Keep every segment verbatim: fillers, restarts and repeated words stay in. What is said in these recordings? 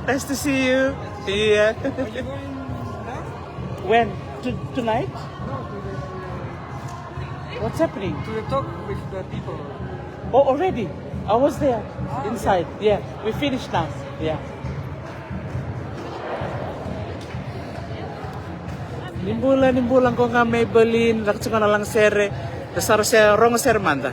Nice to see you. Yeah. Are you going back? When? To, tonight? No, to the, What's happening? To the talk with the people. Oh, already? I was there. Ah, inside. Yeah. Yeah, we finished now. Yeah. Ni bula, ni bula, qo ga mai Berlin, raka tiko na lagasere, da sa rogo sere mada.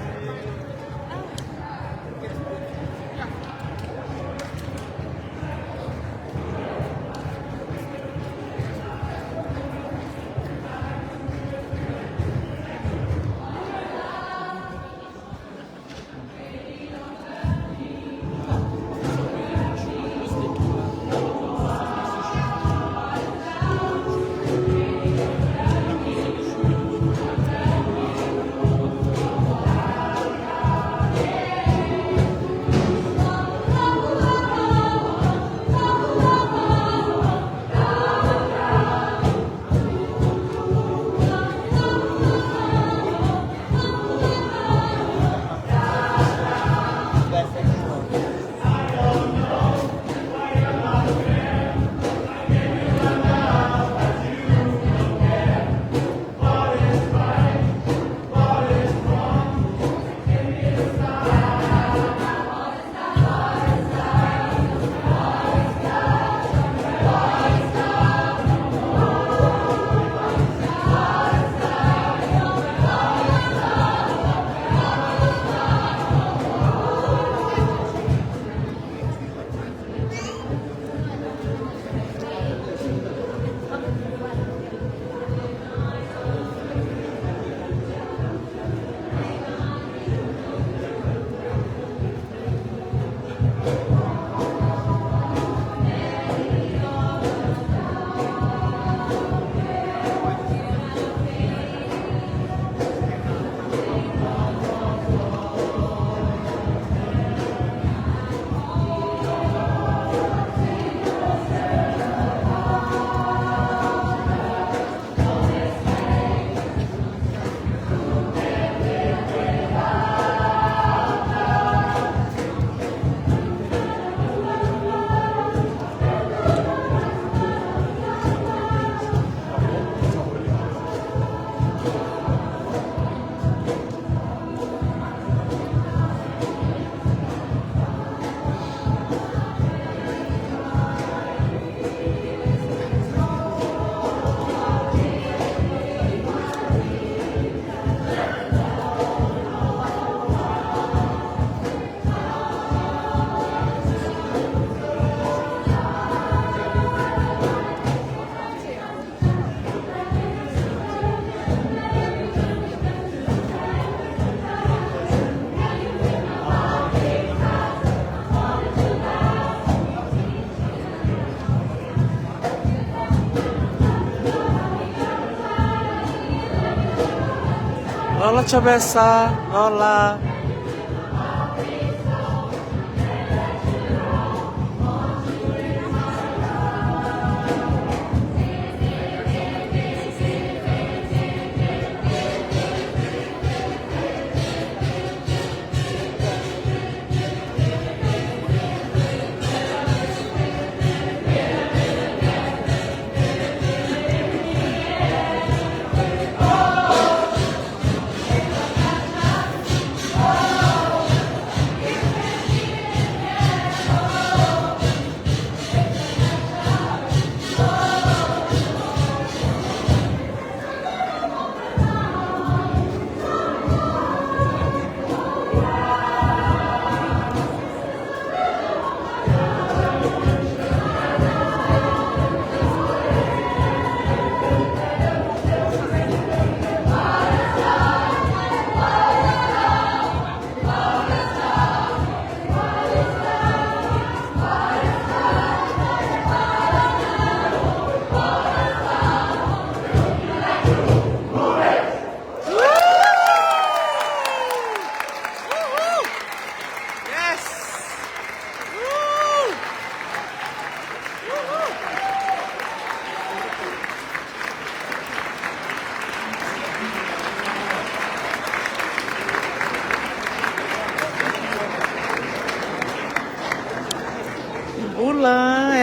Lola Chavesa, lola.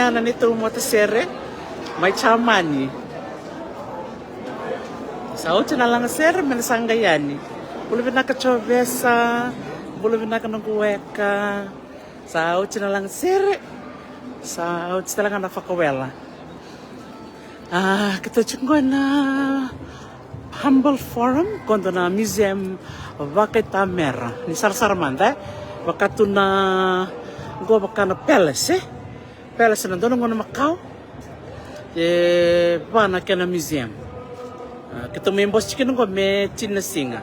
Na neitou matasere mai Jamani. Sa oti na lagasere me na sa qai yani. Bula vinaka Jovesa. Bula vinaka noqu weka. Sa oti na lagasere. Sa oti tale ga na fakawela. A, keitou tiko qo na Humboldt Forum, qo dua na museum vakaitamera. Ni sarasara mada, e? Vaka tu na, qo vaka na palace, e? Palace na dua na gauna makawa. E va na kena museum. A, keitou mai bose tiko qo me tini na siga.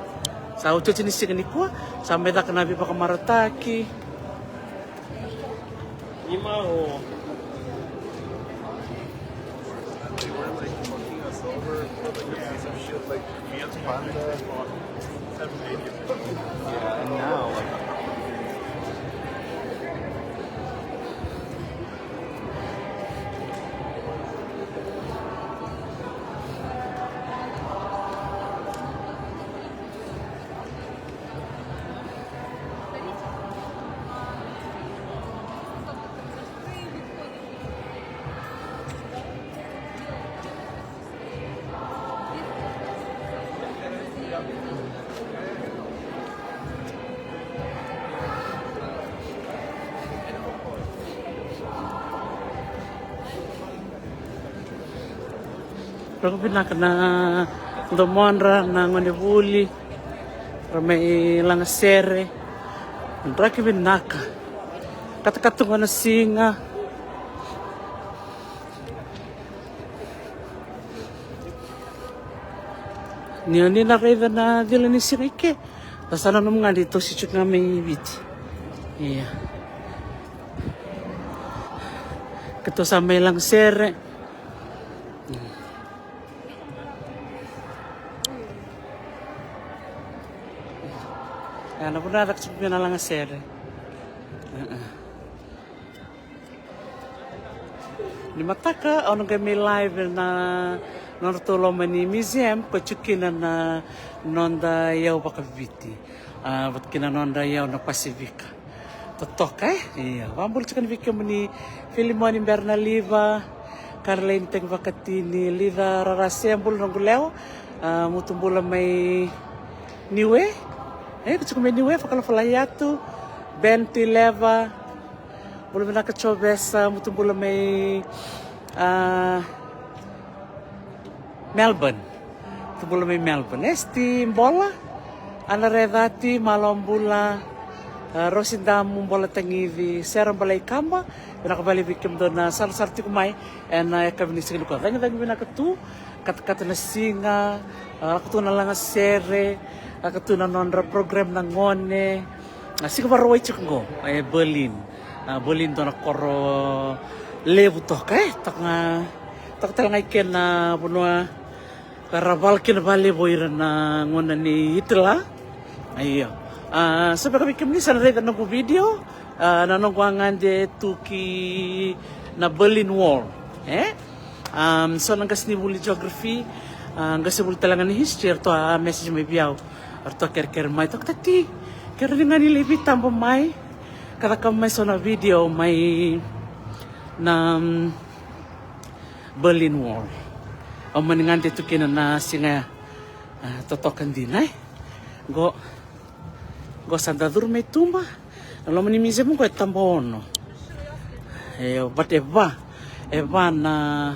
Sa otioti ni siga nikua, sa mai caka na veivakamarautaki. They were, like, fucking us over for, like, a piece of shit, like, Fiat Panda. Yeah, and now, like, Rogo vinaka na domodra na gonevuli. Ra mai lagasere. Draki vinaka. Katakata gona siga. Ni oni na raica na cila ni siga i ke. Da sa nanuma ga ni tosi tiko ga mai Viti. Ia. Keitou sa mai lagasere. Ia, na vanua caka tiko mai na lagasere. Ni mataka au na qai mai live na nodratou loma ni museum ko tiko kina na noda iyau vakaviti. A, vata kina noda iyau na Pasifika. Totoka, e? Ia, vakabula tiko ni vei kemuni Filimoni Bernaliva, Karolaini Tagi Vakatini, Lica Rarase, bula noqu lewa, a, mutu bula mai Niue. E, ko tiko mai Niue, Fakalafolai Yatu, Ben Tuileva, bula vinaka Jovesa, mutu bula mai, a, Melbourne. Tu bula mai Melbourne. Esti Bola, Ana Recati, Malo Bula, a, Rosi Damu, Bola Tagici, Sera Balaikaba, vinaka vakalevu vei kemudou na sarasara tiko mai ena yakavi ni siga nikua. Cagicagi vinaka tu, katakata na siga, a, lako tu na lagasere, lako tu na nodra program na gone. A, siga Vakarauwai tiko qo e Berlin. A, Berlin dua na koro levu toka, e, toka ga, toka tale ga i ke na vanua ka ra vala kina vakalevu o ira na gauna nei Hitler. Io. A, sa vaka vei kemuni sa na raica na noqu video, a, na noqu a gade tu ki na Berlin Wall, e? A, so na qasenivuli geography, a, qasenivuli tale ga ni history, eratou a message mai vei au. Eratou a kerekere mai, toka, tati, kerea ni ga ni lai veitaba mai ka cakava mai so na video mai na, mm, Berlin Wall. Au mani gade tu kina na siga ya. A, totoka dina, e? Qo, qo sa da curu mai tuba. Na loma ni museum qo e taba ono. E, but e va, e va na,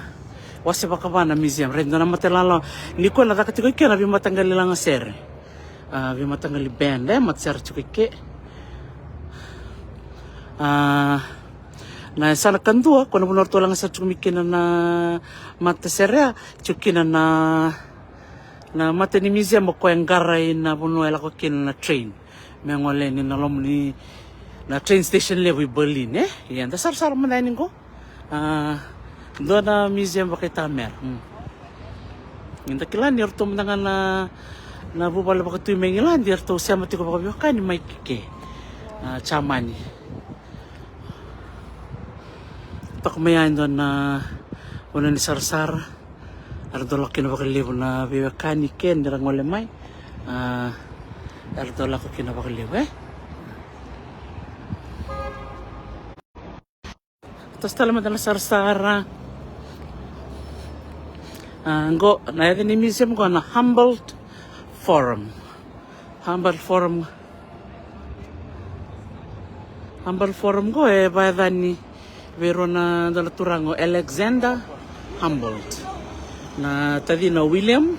wase vakava na museum. Right, dua na mata lalawa. Nikua na caka tiko i ke na veimataqali lagasere. A, veimataqali band, e, matasere tiko i ke. A, na yasana kadua, ko na vanua ratou lagasere tiko mai kina na matasere, tiko kina na, na mata ni museum ko e qarai na vanua e lako kina na train. Me gole ni na loma ni na train station levu i Berlin, e? Ia, da sarasara mada yani qo. A, dua na museum vakaitamera. Hmm. Ni da kila ni ratou mada ga na, na vuvale vakatui mai Igiladi, eratou sema tiko vakaveiwekani mai ke. A, Jamani. Toka mai ya e dua na vanua ni sarasara. Era dau lako kina vakalevu na veiwekani ke ni ra gole mai. A, era dau lako kina vakalevu, e? Toso tale mada na sarasara. A, qo na yaca ni museum qo na Humboldt Forum. Humboldt Forum. Humboldt Forum qo e vakayacani vei rau na dua na turaga o Alexander Humboldt, na tacina o William.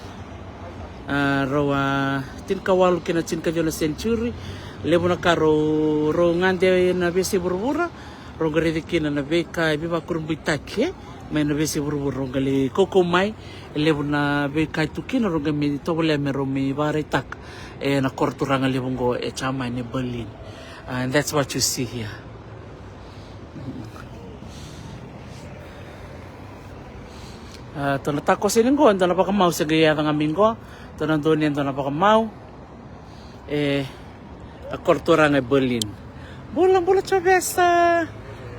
A, rau a tinikawalu kei na tinikaciwa na century. Levu na ka rau, rau gade ena veiyasai vuravura. Rau qai raica kina na veika e veivakurabuitaki, e, mai na veiyasai vuravura. Rau qai lai kaukauwa mai, e levu na veika e tu kina, rau qai mai tovolea me rau mai vakaraitaka ena koro turaga levu qo e Jamani, e Berlin. A, and that's what you see here. A, dua na takoso ni qo, dua na vakamau se qai yaco ga mai qo, dua na donuya, dua na vakamau. E, a koro turaga e Berlin. Bula, bula Jovesa.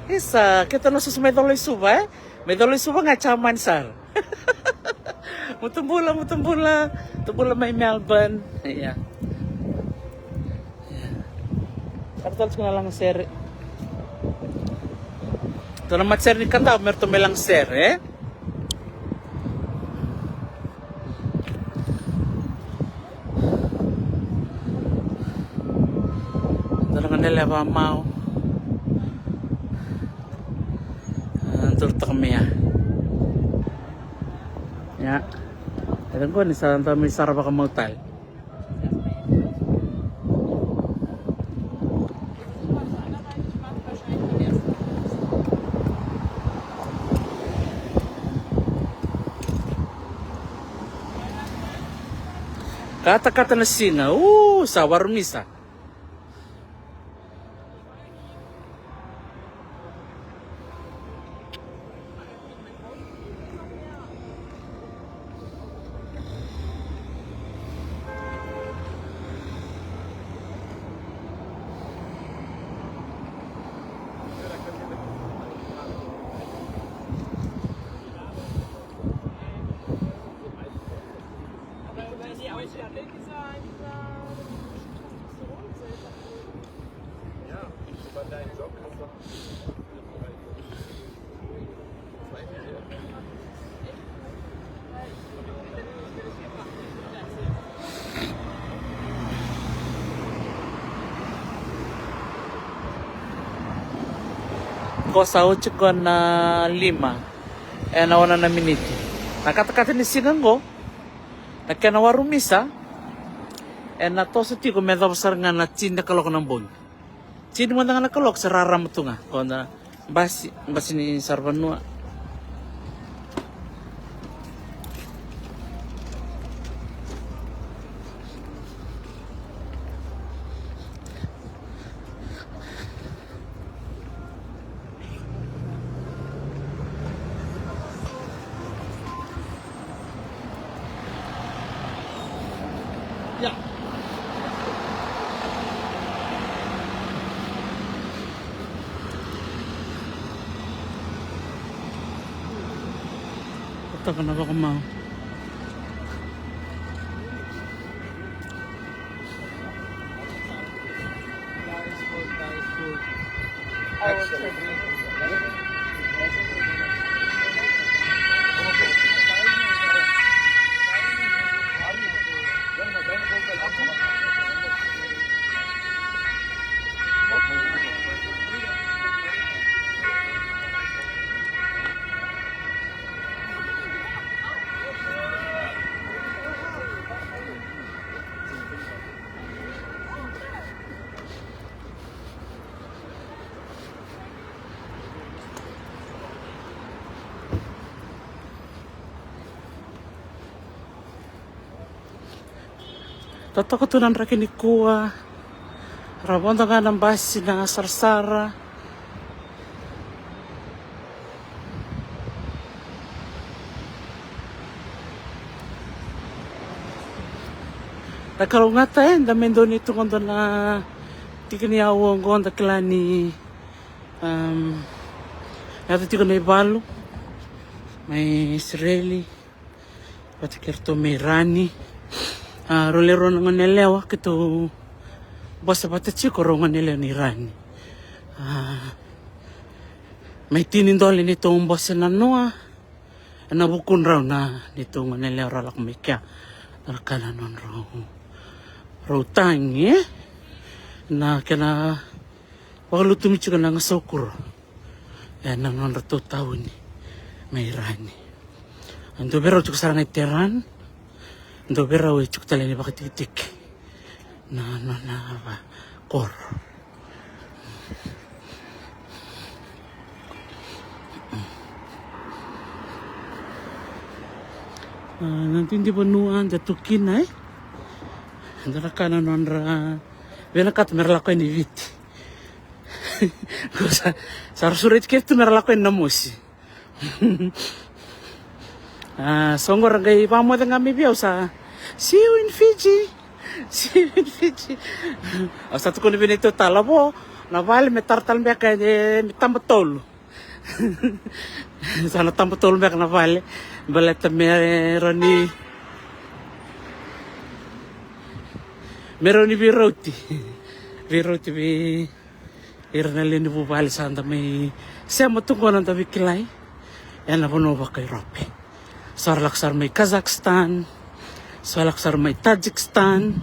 Isa, keitou na susu mai Colo-i-Suva, e? Mai Colo-i-Suva ga e Jamani sara. Mutu bula, mutu bula. Mutu bula mai Melbourne. Ia. Ia. Sa ratou tiko na lagasere. Dua na matasere ni Kadavu me ratou mai lagasere, e? Dua na gone yalewa vakamau. A, durutaka mai ya. Ia. E qo ni sa da mai sara vakamau tale. Katakata na siga, u, sa warumisa. Qo sa oti qo na lima ena ono na miniti. Na katakata ni siga qo, na kena warumisa, ena toso tiko me yacova sara ga na tini na kaloko na bogi. Tini mada ga na kaloko sa rarama tu ga. Qo na basi, basi ni saravanua. Toka na vakamau. Totoka tu na draki nikua. Ra vodo ga na basi na sarasara. Na kalougata eda me doni tu qo na tiki ni aua qo da kila ni, um, yaco tiko na ivalu mai Isireli vata kei ratou mai Irani. A, rau le rau na gone yalewa keitou vosa vata tiko, rau gone yalewa ni Irani. A, Mai tini dole ni tou bose na noa. Ena vukudrau na ni tou gone lewa rau lako mai kea. Rau kana nodrau rau tagi, e? Na kena vakalutumi tiko na gasaukuro. Ena nodratou tauni mai Irani. Dou veirau tiko sara ga i Teheran. Dou veirau e tiko tale ni vakatikitiki na nona vakoro. A, na didi vanua da tu kina, e? Da na kana nodra vinakata mera lako yani i Viti. Ko sa, sa ra sureti kece tu mera lako yani na mosi. A, so qora qai vakamoce ga mai vei au sa, "See you in Fiji. See you in Fiji." Au sa tukuna vei neitou tala, vo na vale me tara tale beka e, me taba tolu. Sa na taba tolu beka na vale. Baleta me rawa ni, me rawa ni veirauti. Veirauti vei ira na lewe ni vuvale sa da mai sema tu qo na da veikilai ena vanua vaka Europe. So ra lako sara mai Kazakhstan, so ra lako sara mai Tajikistan.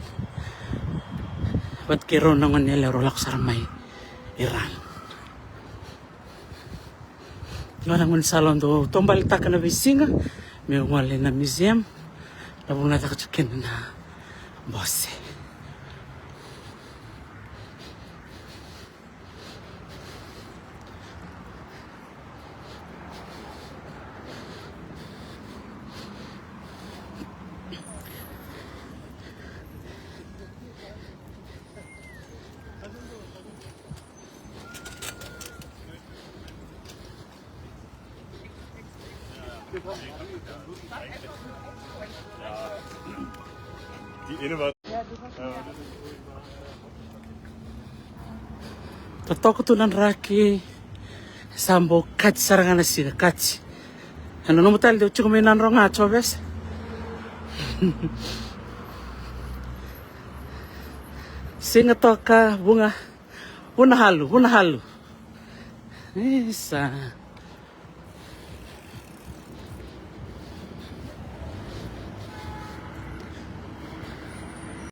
Vata kei rau na gone yalewa rau lako sara mai Iran. Gona gone sa lako dau tobaletaka na veisiga meu gole na museum. Na vanua e caka tiko kina na bose. Totoka tu na draki. Sa bau kati sara ga na siga, kati. Ena nomu tale dau tiko mai na dro ga, Jovesa. Siga toka, vuga, vuna halu, vuna halu. Isa.